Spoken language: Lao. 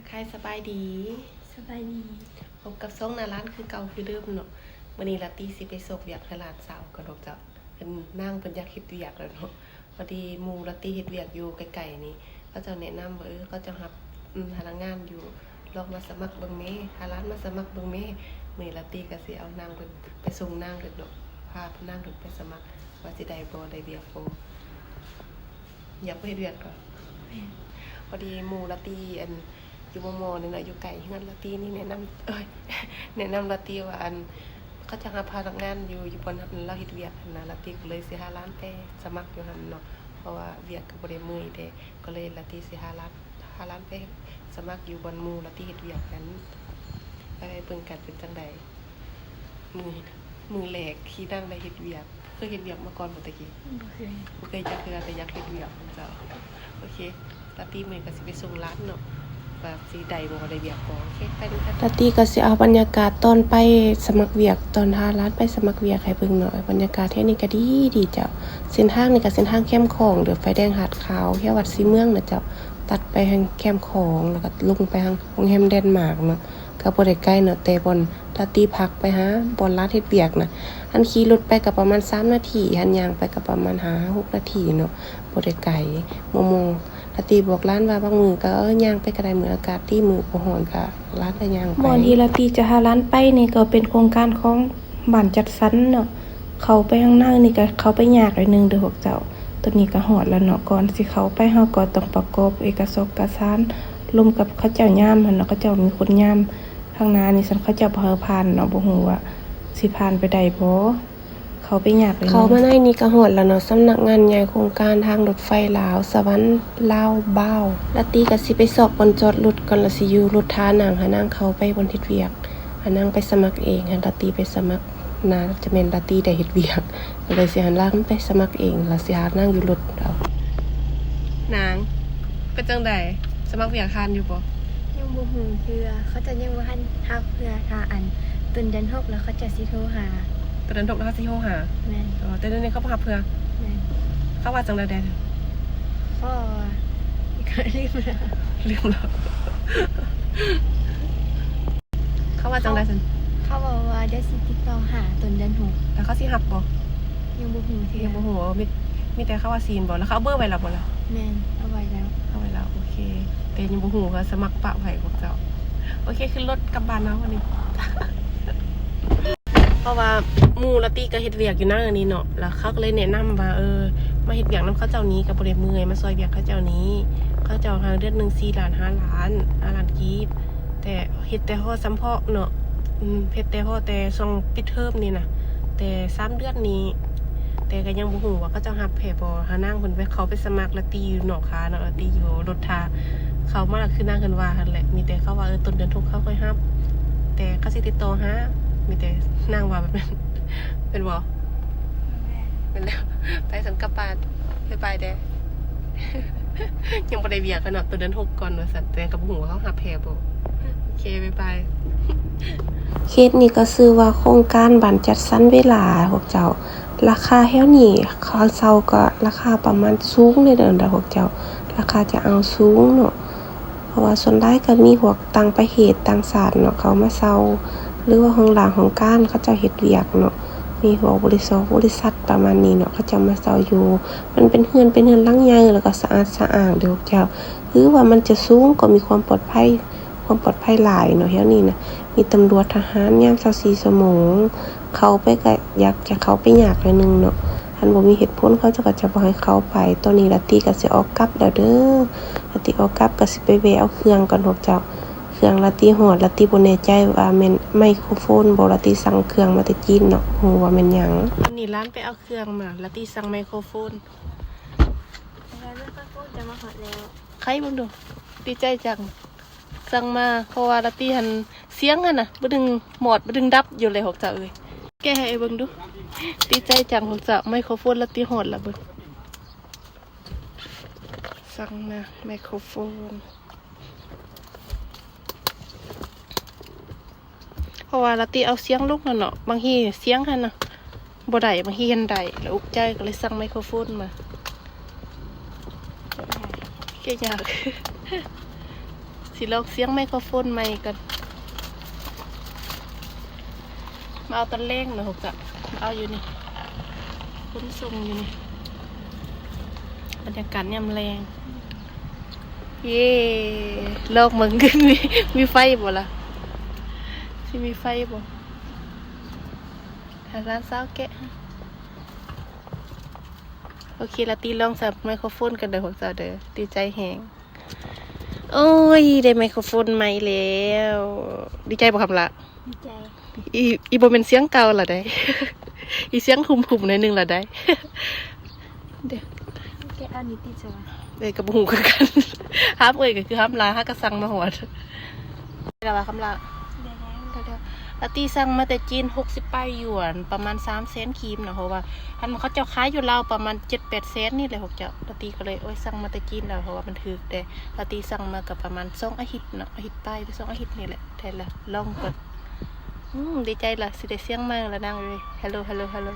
ໄຮ ສະບາຍດີ ສະບາຍດີ ພົບກັບຊ່ອງໜ້າຮ້ານຄືເກົ່າຄືເດີມເນາະ. ມື້ນີ້ລາຕີຊິໄປຊອກວຽກໃຫ້ຫຼານສາວກ່ອນເນາະເຈົ້າ. ເພິ່ນ ນາງເພິ່ນຢາກເຮັດວຽກແລ້ວເນາະ. ພໍດີໝູ່ລາຕີເຮັດວຽກຢູ່ໃກ້ໆນີ້ ເຂົາເຈົ້າແນະນຳວ່າ ເອີ ເຂົາເຈົ້າຮັບ ອືມ ພະນັກງານຢູ່ ລອງມາສະໝັກເບິ່ງແມ້ ຫາຫຼານມາສະໝັກເບິ່ງແມ້. ມື້ນີ້ລາຕີກໍຊິເອົານາງເພິ່ນ ໄປສົ່ງນາງເພິ່ນເນາະ ພານາງເພິ່ນໄປສະໝັກ ວ່າຊິໄດ້ບໍ່ ໄດ້ວຽກບໍ່. ຢາກໄປເຮັດວຽກເນາະ. ແມ່ນ. ພໍດີໝູ່ລາຕີ ອັນ ຢູ່ມໍ່ໆນີ້ນະ ຢູ່ໃກ້ເຮືອນລາຕີນີ້ແນະນຳ ເອີຍ ແນະນຳລາຕີວ່າ ອັນ ເຂົາເຈົ້າຮັບພະນັກງານຢູ່ ຢູ່ບ່ອນລາວເຮັດວຽກຫັ້ນນະ. ລາຕີກໍເລີຍຊິຫາຫຼານໄປສະໝັກຢູ່ຫັ້ນເນາະ ເພາະວ່າວຽກກໍບໍ່ໄດ້ເມື່ອຍເດ້. ກໍເລີຍລາຕີຊິຫາຫຼານ ຫາຫຼານໄປສະໝັກຢູ່ບ່ອນໝູ່ລາຕີເຮັດວຽກຫັ້ນ. ໄປເບິ່ງກັນເປັນຈັ່ງໃດ. ມື້ ມື້ແລກທີ່ນາງໄດ້ເຮັດວຽກ. ເຄີຍເຮັດວຽກມາກ່ອນບໍ່ແຕ່ກີ້? ບໍ່ເຄີຍ ບໍ່ເຄີຍຈັກເທື່ອ ແຕ່ຢາກເຮັດວຽກນຳເຈົ້າ. ໂອເຄ ລາຕີມື້ນີ້ກໍຊິໄປສົ່ງຫຼານເນາະ ວ່າຊິໄດ້ບໍ່ ໄດ້ວຽກບໍ່. ໂອເຄ ໄປນຳກັນ. ລາຕີກໍຊິເອົາບັນຍາກາດຕອນໄປສະໝັກວຽກ ຕອນຫາຫຼານໄປສະໝັກວຽກໃຫ້ເບິ່ງເນາະ. ບັນຍາກາດແຖວນີ້ກໍດີ ດີເຈົ້າ. ເສັ້ນທາງນີ້ກໍເສັ້ນທາງແຄມຂອງເດີ ໄຟແດງຫາດຂາວ ແຖວວັດສີເມືອງນະເຈົ້າ. ຕັດໄປທາງແຄມຂອງ ແລ້ວກໍລົງໄປທາງໂຮງແຮມແດນມາກເນາະ. ກໍບໍ່ໄດ້ໄກເນາະ ແຕ່ບ່ອນລາຕີພັກໄປຫາບ່ອນລານເຮັດວຽກນະ. ຫັ້ນຂີ່ລົດໄປກໍປະມານສາມນາທີ ຫັ້ນຍ່າງໄປກໍປະມານຫ້າຫົກນາທີເນາະ ບໍ່ໄດ້ໄກ. ໂມໂມ ລາຕີບອກຫຼານວ່າບາງມື້ກໍ ເອີ ຍ່າງໄປກໍໄດ້ ມື້ອາກາດດີ ມື້ບໍ່ຮ້ອນກໍຫຼານກໍຍ່າງໄປ. ບ່ອນທີ່ລາຕີຈະຫາຫຼານໄປນີ້ກໍເປັນໂຄງການຂອງບ້ານຈັດສັນເນາະ. ເຂົ້າໄປທາງໃນນີ້ກໍເຂົ້າໄປຍາກໜ້ອຍໜຶ່ງເດີພວກເຈົ້າ. ຕອນນີ້ກໍຮອດແລ້ວເນາະ. ກ່ອນຊິເຂົ້າໄປ ເຮົາກໍຕ້ອງປະກອບເອກະສອກກະສານ ລົມກັບເຂົາເຈົ້າຍາມຫັ້ນເນາະ. ເຂົາເຈົ້າມີຄົນຍາມທາງໜ້ານີ້ ຊັ້ນເຂົາເຈົ້າບໍ່ໃຫ້ຜ່ານເນາະ. ບໍ່ຮູ້ວ່າຊິຜ່ານໄປໄດ້ບໍ່. ເຂົ້າໄປຍາກເລີຍ. ເຂົ້າມາໃນນີ້ກໍຮອດແລ້ວເນາະ ສຳນັກງານໃຫຍ່ໂຄງການທາງລົດໄຟລາວ ສະຫວັນ ລາວບາວ. ລາຕີກໍຊິໄປຊອກບ່ອນຈອດລົດກ່ອນ ແລ້ວຊິຢູ່ລົດຖ້ານາງ ໃຫ້ນາງເຂົ້າໄປບ່ອນເຮັດວຽກ. ໃຫ້ນາງໄປສະໝັກເອງ ໃຫ້ລາຕີໄປສະໝັກ. ໜ້າຈະແມ່ນລາຕີໄດ້ເຮັດວຽກ ກໍເລີຍຊິໃຫ້ລາວໄປສະໝັກເອງ ແລ້ວຊິຫານາງຢູ່ລົດເອົາ. ນາງ ເປັນຈັ່ງໃດ ສະໝັກວຽກຜ່ານຢູ່ບໍ່? ຍັງບໍ່ຮູ້ເທື່ອ ເຂົາເຈົ້າຍັງບໍ່ທັນຮັບເທື່ອ. ຖ້າອັນຕົ້ນເດືອນຫົກແລ້ວເຂົາເຈົ້າຊິໂທຫາ. ຕົ້ນເດືອນຫົກແລ້ວເຂົາຊິໂທຫາ? ແມ່ນ. ອໍ ແຕ່ດຽວນີ້ເຂົາບໍ່ຮັບເທື່ອ? ແມ່ນ. ເຂົາວ່າຈັ່ງໃດແດ່? ເຂົາວ່າ ລືມແລ້ວ ລືມແລ້ວ. ເຂົາວ່າຈັ່ງໃດຊັ້ນ? ເຂົາ ເຂົາເວົ້າວ່າດຽວຊິຕິດຕໍ່ຫາຕົ້ນເດືອນຫົກ. ແລ້ວເຂົາຊິຮັບບໍ່? ຍັງບໍ່ຮູ້ເທື່ອ. ຍັງບໍ່ຮູ້. ມີ ມີແຕ່ເຂົາວ່າຊິບໍ່? ແລ້ວເຂົາເອົາເບີໄວ້ແລ້ວບໍ່ລະ? ແມ່ນ ເອົາໄວ້ແລ້ວ. ເອົາໄວ້ແລ້ວ ໂອເຄ. ແຕ່ຍັງບໍ່ຮູ້ວ່າສະໝັກປະໄວ້ພວກເຈົ້າ. ໂອເຄ ຂຶ້ນລົດກັບບ້ານເຮົາບັດນີ້. ເພາະວ່າໝູ່ລາຕີກໍເຮັດວຽກຢູ່ນະນີ້ເນາະ ແລ້ວເຂົາກໍເລີຍແນະນຳວ່າ ເອີ ມາເຮັດວຽກນຳເຂົາເຈົ້ານີ້ກໍບໍ່ໄດ້ເມື່ອຍ ມາຊ່ອຍວຽກເຂົາເຈົ້ານີ້. ເຂົາເຈົ້າໃຫ້ເດືອນໜຶ່ງສີ່ລ້ານ ຫ້າລ້ານ ຫ້າລ້ານກີບ. ແຕ່ເຮັດແຕ່ພໍສຳເພາະເນາະ ເຮັດແຕ່ພໍແຕ່ຊ່ວງປິດເທີມນີ້ນະ ແຕ່ສາມເດືອນນີ້. ແຕ່ກໍຍັງບໍ່ຮູ້ວ່າເຂົາເຈົ້າຮັບແທ້ບໍ່. ຫານາງເພິ່ນໄປ ເຂົ້າໄປສະໝັກ ລາຕີຢູ່ນອກຖ້າເນາະ ລາຕີຢູ່ລົດຖ້າ. ເຂົ້າມາແລ້ວຄືນາງເພິ່ນວ່າຫັ້ນແຫຼະ ມີແຕ່ເຂົາວ່າ ເອີ ຕົ້ນເດືອນຫົກເຂົາຄ່ອຍຮັບ ແຕ່ເຂົາຊິຕິດຕໍ່ຫາ. ມີແຕ່ນາງວ່າແບບນັ້ນ ແມ່ນບໍ່? ແມ່ນ. ແມ່ນແລ້ວ ໄປຊັ້ນກັບບ້ານ ບາຍບາຍແດ່. ຍັງບໍ່ໄດ້ວຽກເນາະ ຕົ້ນເດືອນຫົກກ່ອນວ່າຊັ້ນ. ແຕ່ກໍບໍ່ຮູ້ວ່າເຂົາຮັບແທ້ບໍ່. ໂອເຄ ບາຍບາຍ. ເຂດນີ້ກໍຊື່ວ່າໂຄງການບ້ານຈັດສັນເວລາພວກເຈົ້າ. ລາຄາແຖວນີ້ຄ່າເຊົ່າກໍລາຄາປະມານສູງເດີ ເດີພວກເຈົ້າ ລາຄາຈະເອົາສູງເນາະ. ເພາະວ່າສ່ວນຫຼາຍກໍມີພວກຕ່າງປະເທດຕ່າງຊາດເນາະ ເຂົາມາເຊົ່າ ຫຼືວ່າຫ້ອງລາງຫ້ອງການເຂົາເຈົ້າເຮັດວຽກເນາະ ມີພວກບໍລິສັດ ບໍລິສັດປະມານນີ້ເນາະ ເຂົາເຈົ້າມາເຊົ່າຢູ່. ມັນເປັນເຮືອນ ເປັນເຮືອນຫຼັງໃຫຍ່ ແລ້ວກໍສະອາດສະອ້າງເດີພວກເຈົ້າ. ຖືວ່າມັນຈະສູງ ກໍມີຄວາມປອດໄພ ຄວາມປອດໄພຫຼາຍເນາະ ແຖວນີ້ນະ ມີຕຳຫຼວດທະຫານຍາມຊາວສີ່ຊົ່ວໂມງ. ເຂົ້າໄປກໍຢາກຈະເຂົ້າໄປຍາກໜ້ອຍໜຶ່ງເນາະ ຄັນບໍ່ມີເຫດຜົນເຂົາເຈົ້າກໍຈະບໍ່ໃຫ້ເຂົ້າໄປ. ຕອນນີ້ລາຕີກໍຊິອອກກັບແລ້ວເດີ ລາຕີອອກກັບກໍຊິໄປແວ່ເອົາເຄື່ອງກ່ອນພວກເຈົ້າ. ເຄື່ອງລາຕີຮອດ ລາຕີບໍ່ແນ່ໃຈວ່າແມ່ນໄມໂຄຣໂຟນບໍ່ ລາຕີສັ່ງເຄື່ອງມາແຕ່ຈີນເນາະ ບໍ່ຮູ້ວ່າແມ່ນຫຍັງ. ຕອນນີ້ຫຼານໄປເອົາເຄື່ອງມາ ລາຕີສັ່ງໄມໂຄຣໂຟນ. ໄມໂຄຣໂຟນຈະມາຮອດແລ້ວ ໄຂເບິ່ງດູ ດີໃຈຈັງ. ສັ່ງມາ ເພາະວ່າລາຕີຫັ້ນ ສຽງຫັ້ນນະ ບຶດດຶງມອດ ບຶດດຶງດັບຢູ່ເລີຍພວກເຈົ້າເອີຍ. ແກະໃຫ້ເບິ່ງດູ ດີໃຈຈັງພວກເຈົ້າ. ໄມໂຄຣໂຟນລາຕີຮອດລະເບິ່ງ. ສັ່ງມາໄມໂຄຣໂຟນ ເພາະວ່າລາຕີເອົາສຽງລົງແລ້ວເນາະ ບາງທີສຽງຫັ້ນນະ ບໍ່ໄດ້ ບາງທີເຫັນໄດ້ ລະອຸກໃຈ ກໍເລີຍສັ່ງໄມໂຄຣໂຟນມາ. ແກະຍາກ ສ ຊິລອງສຽງໄມໂຄຣໂຟນໃໝ່ກ່ອນ. ມາເອົາຕອນແລງເນາະ ເຮົາກະມາເອົາຢູ່ນີ້ ຂົນສົ່ງຢູ່ນີ້. ບັນຍາກາດຍາມແລງ. ເຢ້ ລອງເບິ່ງ ມີ ມີໄຟບໍ່ລະ? ຊິມີໄຟບໍ່? ໃຫ້ຫຼານສາວແກະ. ໂອເຄ ລາຕີລອງໃສ່ໄມໂຄຣໂຟນກັນເດີພວກເຈົ້າເດີ. ດີໃຈແຮງ. ໂອ້ຍ ໄດ້ໄມໂຄຣໂຟນໃໝ່ແລ້ວ. ດີໃຈບໍ່ຄຳລະ? ດີໃຈ. ອີ ອີບໍ່ແມ່ນສຽງເກົ່າລະໃດ໋ ອີສຽງຫຸ້ມໆ ໜ້ອຍໜຶ່ງລະໃດ໋. ເດ້ ແກະອັນນີ້ຕິດໃສ່ວະ? ເອີຍ ກໍບໍ່ຮູ້ຄືກັນ. ຫາມເອີຍກໍຄືຫາມລາ ຫາກະສັ່ງມາຮອດ. ແລ້ວວ່າຄຳລະ ແລ້ວ ລາຕີສັ່ງມາແຕ່ຈີນ ຫົກສິບປາຍຢວນ ປະມານສາມແສນກີບເນາະ. ເພາະວ່າອັນເຂົາເຈົ້າຂາຍຢູ່ລາວປະມານເຈັດແປດແສນນີ້ແຫຼະພວກເຈົ້າ. ລາຕີກໍເລີຍ ໂອ້ຍ ສັ່ງມາແຕ່ຈີນແລ້ວ ເພາະວ່າມັນຖືກແດ່. ລາຕີສັ່ງມາກໍປະມານສອງອາທິດເນາະ ອາທິດປາຍ ໄປສອງອາທິດນີ້ແຫຼະ ໄດ້ລະ ລອງກ່ອນ. ອືມ ດີໃຈລະ ຊິໄດ້ສຽງໃໝ່ລະນາງເອີຍ. ຮັລໂຫຼ ຮັລໂຫຼ ຮັລໂຫຼ.